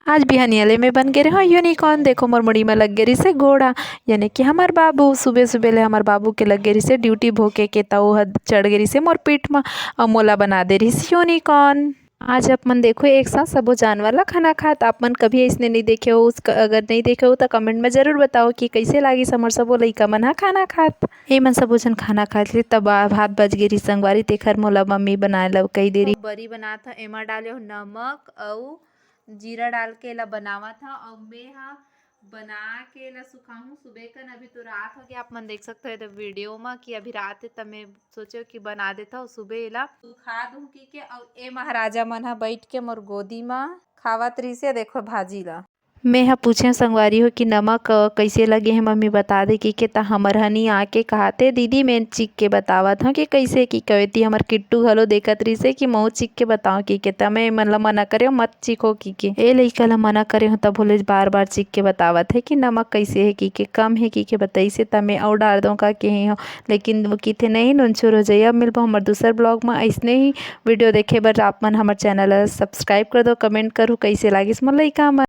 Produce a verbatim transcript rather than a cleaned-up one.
आज बिहनिया ले मैं बन गे रहे हूँ यूनिकॉर्न। देखो, मोर मुड़ी में लग गे रिसे घोड़ा, यानी कि हमर बाबू। सुबह सुबह ले हमर बाबू के लग गे रिसे ड्यूटी भोके के, त वो ह चढ़ गे रिसे मोर पीठ में, और मोला बना दे रिस यूनिकॉर्न। आज आप मन देखो, एक साथ सबो जानवर ला खाना खात। आप मन कभी ऐसने नहीं देखे हो, उस, अगर नहीं देखे हो, तो कमेंट में जरूर बताओ कि कैसे लागिस हमर सबो लइका मन हा खाना खात। ए मन सबो झन खाना खात ले, तब आ-, भात बच गे रिस संगवारी, तेखर मोला मम्मी बनाए ला कही दे रिस। बरी बनात ह, एमा डाले हो नमक अउ जीरा डाल के एला बनावत ह। अउ मैं ह बना के एला सुखाहूँ सुबह कन। अभी तो रात हो गया, आप मन देख सकते हो तो वीडियो में कि अभी रात है, त मैं सोचे कि बना देता हूँ सुबह एला सुखा दूँ की के। अउ ए महाराजा मन ह बैठ के मोर गोदी में खावत रिसे, देखो भाजी ला। मैं ह पूछे संगवारी हो कि नमक, अ, कैसे लगे हे मम्मी, बता दे की के। त हमर हनी आके कहाते, दीदी मैं चिक के बतावत हूँ कि कैसे की कवे। ती हमर किट्टू घलो देखत रिसे कि मऊ चिक के बताओ की के। त मैं मन ला मना करे मत चिको की के। ए लइका ला मना करे हो, तब बोले बार बार चिक के बतावत है कि नमक कैसे है की के, कम है की के बताइसे, त मैं अउ डार दो का के हो। लेकिन वो किथे नहीं, नून छुर हो जाए। अब मिलबो हमर दूसर ब्लॉग में। ऐसने ही वीडियो देखे बर आप मन हमर चैनल ला सब्सक्राइब कर दो, कमेंट करू कैसे लागिस मोर लइका मन।